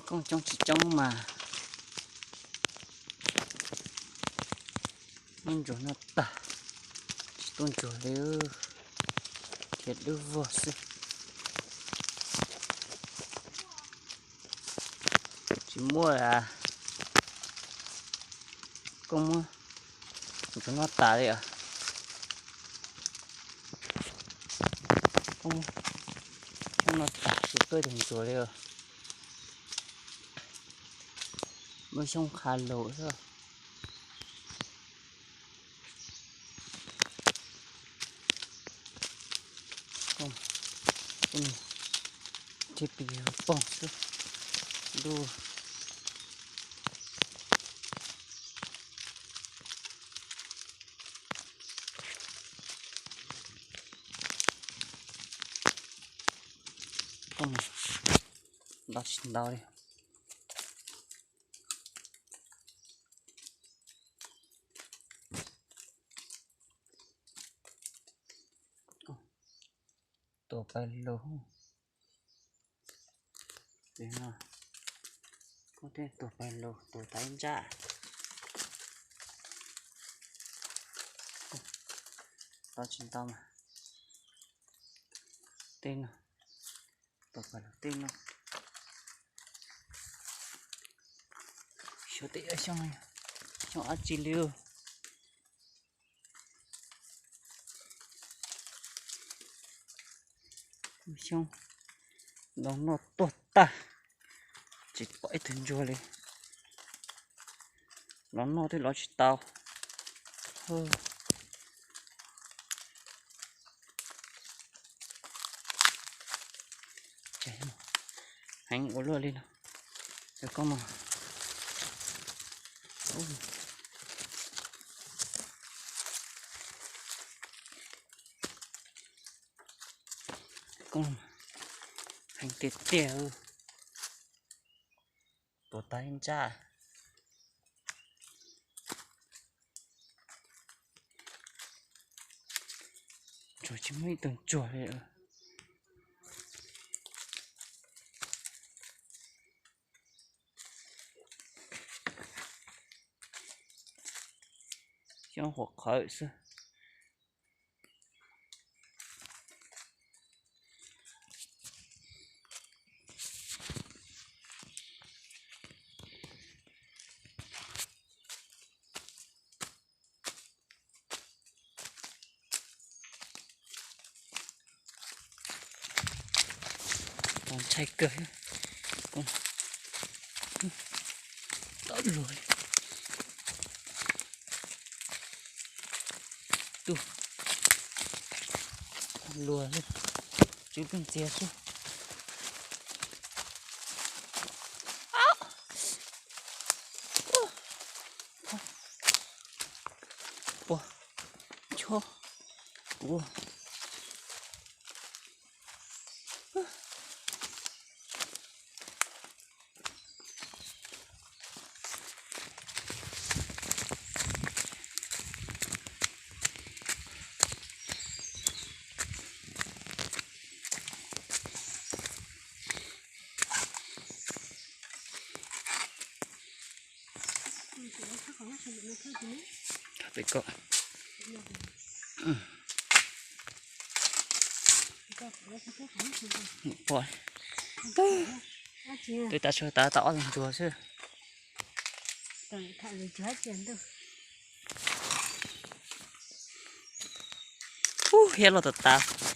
Kooj coob tsis coob mas muab ntsuag noj tag, tsis tuaj ntsuag li, khiav dub vog xwb. Tsis muaj, kooj muab ntsuag noj tas li os. Kooj muab noj tas tsis tuaj tus ntsuag li os. Muaj xyoob qha lus xwb. Thiab pis poog xwb. Ntuj. Nto tsis nto li. Tus pais lus. Kuv thiaj tus pais lus tus tav ib ntsaj. Tau tsis ntau mas. Tej no, tus pais lus tej no. Xyov tej xyoo, xyoo dab tsi li. Xyoob los noj tuag tag, tsis pom ib tug ntsuag li. Los noj twb los tsis tau. Heev ua luaj li no. Koj no, koj no heev tiag tiag. Tus tav ib ntsaj. Ntsuag tsis muaj ib tug ntsuag li. Xyoob huam qhawv xwb. Ntshai kawg. Tau luag li. Tuaj luag li. Tswv plig ntxiag xwb. Pua, ncho, kuv. Pom, twb tav tshuav tav tau ob tug ntsuag xwb. Ub, hiab los tas tas.